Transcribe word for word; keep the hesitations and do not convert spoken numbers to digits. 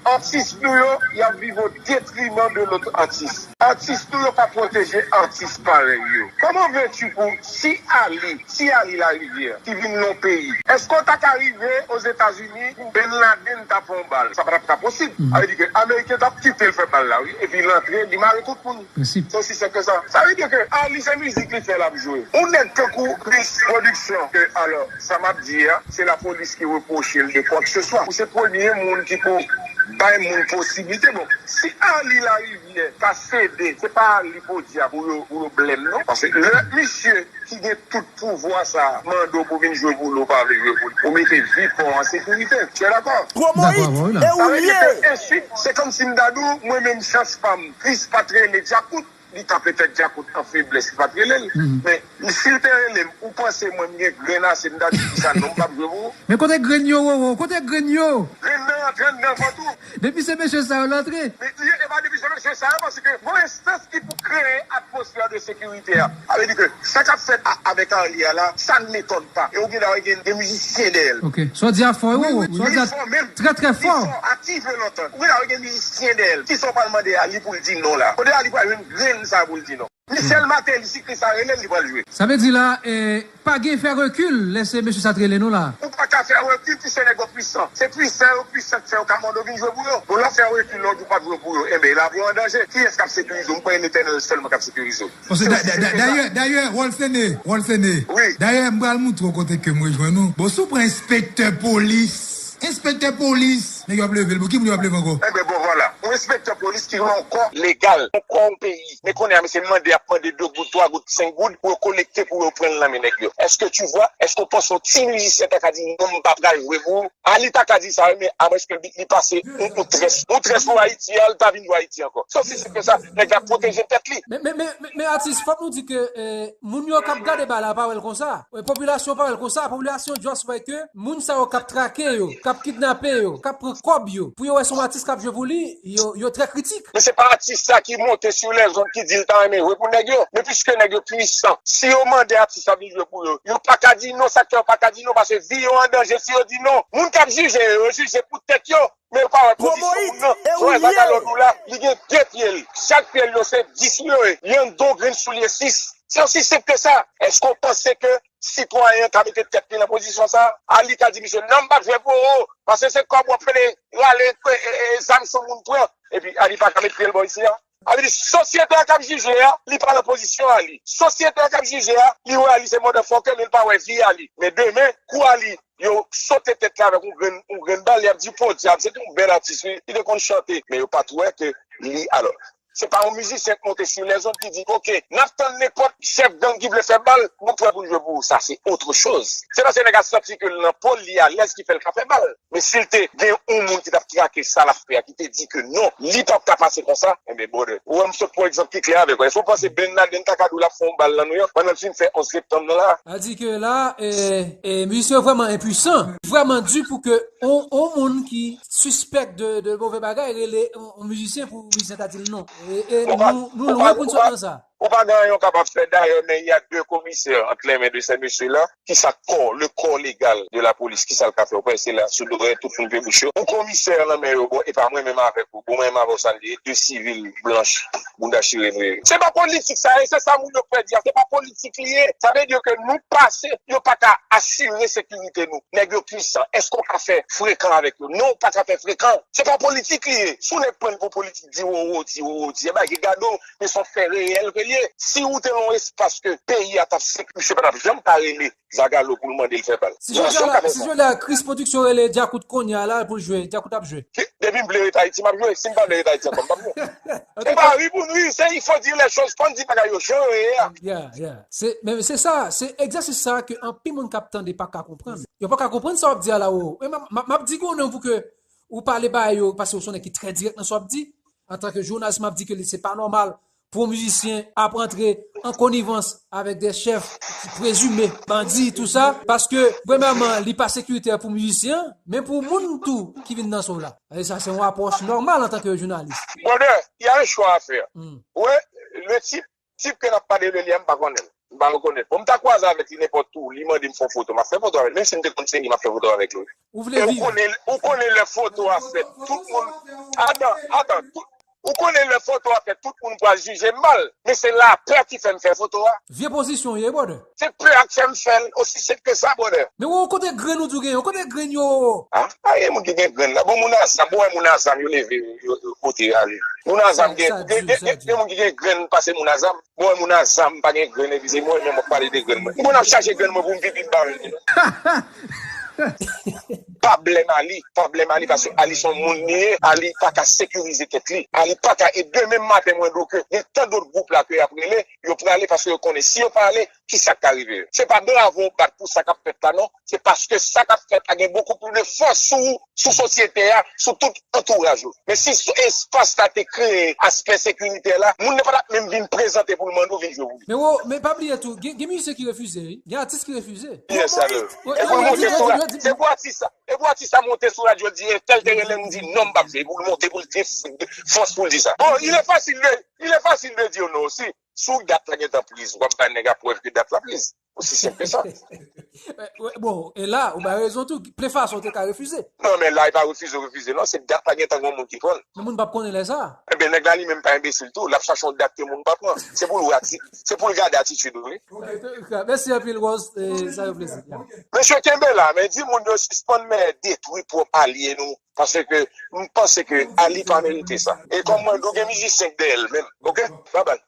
Atis nou yo, y ap viv o detriman de lòt atis. Atis nou yo pa pwoteje atis parèy yo. Kòman vèti pou si Ali, si Ali Larivière ki vin nan yon peyi, èske w ta ka rive Ozetazini, Bin Laden ta pran yon bal? Sa pa t ap ka posib. Sa vle di ke Ameriken t ap kite l fè bal la, wi, epi l antre, li mare tout moun. Se osi senp ke sa. Sa vle di ke Ali se mizik li fè l ap jwe. Yon nèg tankou Chris Production, ke, alò, sa m ap di a, se lapolis ki repwoche l de quoi que ce soit. Ou se premye moun ki pou bay moun posiblite. Bon, si Ali Larivière ta sede, se pa Ali podyab pou yo, pou yo blame non. Paske lè misye ki gen tout pouvwa sa a mande w pou vin jwe pou li, ou pa vle jwe pou li, ou mete vi pa w an sekirite. Tu es d'accord? Promo Hit, e ou l ye? Sa vle di ke ensuite, se kòmsi m ta di w, mwen menm chans pa m, Chris pa t rele Djakout, li ta petèt Djakout an feblès, li pa t rele l. Men si l te rele m, ou panse mwen m gen grenn ase m ta di Chris sa non, m p ap jwe pou ou? Men kote grenn yo, Roro? Kote grenn yo? Grenn nan rantre anndan vant ou. Depi se mesye sa yo l antre. Men li, e pa depi se mesye sa yo, paske gon enstans ki pou kreye atmosfè de sekirite a. Sa vle di ke sa k ap fèt a, avèk Arly a la, ça ne m'étonne pas. E ou gen dwa gen de mizisyen dèyè l. Ok. Sa w di a fò, wi, wi, wi. Sa w di a trè, trè fò. Li fò menm. Li fò a ki vle lontan. Ou gen dwa gen mizisyen dèyè l. Kisa w pral mande Arly pou l di non la? Kote Arly pral jwenn grenn sa pou l di non? Michel Martelly, si Chris sa rele l, li pral jwe. Sa vle di la, eh, pa gen fè rekil lè se mesye sa t rele nou la. Ou pa ka fè rekil, ti se nèg yo pwisan. Se pwisan yo pwisan k fè yo ka mande w vin jwe pou yo. Bon, lè w fè rekil, lè w di w p ap jwe pou yo, enben, lavi w an danje. Kiyès k ap sekirize w? M kwè e Letènèl sèlman k ap sekirize w. Paske da- da- da- dayè, dayè, Rolsene, Rolsene. Wi. Dayè, m pral moutre w kote ke m rejwenn ou. Bon, si w pran enspektè polis, enspektè polis, nèg yo ap leve l. Bon, ki moun yo ap leve ankò? Enben, bon, vwala. Yon enspektè polis ki gen yon kò legal, yon kò yon peyi. Men kounye a, misye mande, ap mande de goud, twa goud, senk goud pou yo kolekte, pou yo pran l nan men nèg yo. Est-ce que tu vois? Est-ce que w panse yon ti mizisyen ta ka di, "Non, m pa pral jwe pou ou"? Arly ta ka di sa, wi, men amwenske li, li pase yon, yon très, yon très pou Ayiti, Arly ta vin jwe Ayiti ankò. Se osi senp ke sa, nèg la pwoteje tèt li. Men, men, men, men, men atis, fòk nou di ke, eh, moun yo k ap gade bal la pa wè l konsa. Eh, popilasyon pa wè l konsa. Popilasyon just wè ke moun sa yo k ap trake yo, k ap kidnape yo, k ap pran kòb yo, pou yo wè se yon atis k ap jwe pou li, yo, yo trè kritik. Men se pa atis sa ki monte sur les ondes ki di l ta renmen jwe pou nèg yo. Men piske nèg yo pwisan, si yo mande atis la vin jwe pou yo, yo pa ka di non. Sa k fè yo pa ka di non, paske vi yo an danje si yo di non. Moun k ap jije yo, yo jije pou tèt yo. Men yo pa wè pozisyon moun nan. Jwè Zagallo nou la, li gen de pye l. Chak pye l yo se dis yo ye. Li anndan yon grenn soulye sis. Se osi senp ke sa. Èske w panse ke sitwayen an ka mete tèt li nan pozisyon sa a? Arly ka di misye, "Non, m p ap jwe pou ou, paske se kòb w ap pede rale, e, e, e, zam sou moun pran." Epi Arly pa ka met pye l bò isi a. Sa vle di, sosyete a k ap jije a, li pa nan pozisyon Arly. Sosyete a k ap jije a, li wè Arly se motherfucker, men li pa wè vi Arly. Men demen, kou Arly, yo sote tèt li avèk yon grenn, yon grenn bal, li ap di, "Podyab, se te yon bèl atis, wi, li te konn chante." Men yo pa t wè ke li, alò, se pa yon mizisyen k monte sur les ondes ki di, "Ok, n ap tann nenpòt chèf gang ki vle fè bal, nou prè pou n jwe pou ou." Sa se autre chose. Se paske nèg la santi ke l nan po l, li alèz ki fè l ka fè bal. Men si l te gen yon moun ki t ap trake sa l ap fè a, ki te di ke non, li p ap ka pase konsa, enben, brother, ou wè m sot pran egzanp ki klè avèk ou. Èske w panse Bin Laden ta ka di w l ap fè yon bal nan Nouyòk pandan l fin fè onz septanm nan la? A di ke la, e, e, mizisyen yo vrèman enpwisan, vrèman di pou ke on, on moun ki sispèk de, de move bagay rele on, on mizisyen pou mizisyen ta di l non. E, e nou, nou lwen pou n sot nan sa. Ou pa gen anyen w kapab fè. D'ailleurs, mais il y a deux commissaires entre les mains de ces messieurs-là. Ki sa kò, le corps légal de la police, ki sa l ka fè? Ou kwè se la, sou do, tout moun pe bouch yo? Yon komisè nan men yo, bon, e pa mwen menm avèk ou, bon, mwen menm avè w, sa n ye, de sivil blanch, bounda chire nou ye. Se pa politik sa ye, se sa moun yo pè di a, se pa politik li ye. Sa vle di ke nou pase, yo pa ka asire sekirite nou. Nèg yo pwisan, èske w ka fè frekan avèk yo? Non, w pa ka fè frekan. Se pa politik li ye. Si w nèg pran l pou politik, di wowo, di wowo, di, e bagay gade w, men se yon fè reyèl ke l ye. Si w te nan yon espas ke peyi a t ap sek, misye pa t ap janm ka rele Zagallo pou l mande l fè bal. Si jodi a la, si jodi a Chris Production rele Djakout kounye a la pou l jwe, Djakout ap jwe. Depi m vle ret Ayiti, m ap jwe. Si m pa vle ret Ayiti ankò, m p ap jwe. E pa ri pou n ri, se il faut dire les choses, fò n di bagay yo jan yo ye a. Yeah, yeah. Se, men se sa, se egzèsis sa ke anpil moun k ap tande pa ka konprann. Yo pa ka konprann sa w ap di a la, Roro. E m, m, m ap di konnen pou ke ou pale ba yo, paske w se yon nèg ki trè dirèk nan sa w ap di. Antanke jounalis, m ap di ke li, se pa nòmal pou yon mizisyen ap antre an konivans avèk de chèf ki prezime bandi, tou sa, paske, premyèman, li pa sekiritè pou mizisyen an, men pou moun tou ki vin danse w la. E sa, se yon apwòch nòmal antanke jounalis. Brother, il y a un choix à faire. Ou wè, le type, type ke n ap pale de li a, m pa konnen l. M pa rekonèt. Bon, m ta kwaze avèk li nenpòt tou, li mande m fè yon foto, m ap fè foto avè l. Menm si m te konn se li, m ap fè foto avèk li. Ou vle viv? Ou konnen, ou konnen lè foto a fèt, tout moun. Atan, atan, tout, ou konnen lè foto a fèt, tout moun pral jije m mal. Men se lapè ki fè m fè foto a. Vye pozisyon w ye, brother. Se pè a k fè m fè l, osi senp ke sa, brother. Men ou kote grenn ou di w genyen, kote grenn yo? Ah, pa gen moun ki gen grenn la. Bon, moun a zam, bon, moun a zam, yo leve, yo, yo pote ale. Moun a zam gen, gen, gen, gen moun ki gen grenn pase moun a zam. Bon, moun a zam pa gen grenn, epi se mwen menm w ap pale de grenn mwen. M konn ap chache grenn mwen pou m pipi m pa jwenn li non. Pablèm Ali, pablèm Ali, paske Ali se yon moun li ye, Ali pa ka sekirize tèt li, Ali pa ka, e demen maten mwen do ke gen tan dòt gwoup la ke y ap rele, yo prale paske yo konnen si yo pa ale, ki sa k ka rive yo. Se pa bravo w bat pou sa k ap fèt la non, se paske sa k ap fèt la gen bokou plis de fòs sou ou, sou sosyete a, sou tout antouraj ou. Men si espas la te kreye aspè sekirite la, moun nan pa t ap menm vin prezante pou l mande w vin jwe pou li. Men wo, men pa bliye tou, gen, gen mizisyen ki refize, wi. Gen atis ki refize. Yes, sir. E pou l monte sou radyo, se pou atis sa. E pou atis sa monte sou radyo, di entèl te rele m, di non, m p ap jwe. E pou l monte, pou l gen fòs pou l di sa. Bon, il est facile de, il est facile de dire non aussi. Si w dat la gentan priz, w ap bay nèg la prèv ke dat la priz. Osi senp ke sa. Bon, e la, ou bay rezon tou. Plifason w te ka refize. Non, men la, e pa refize, refize. Non, se dat la gentan gen moun ki pran l. Men moun p ap konnen lè sa. Ebyen, nèg la li menm pa enbesil tou. L ap chache yon dat ke moun pa pran. Se pou l wè ati-, se pou l gade atitid ou, wi. Mèsi anpil, Rose. E, sa yo plezi. Mesye, kenbe la, men di moun yo sispann men detwi pwòp alye nou. Paske m panse ke Ali pa merite sa. E kòm mwen, nou gen mizisyen k dèyè l menm. Oke? Babay.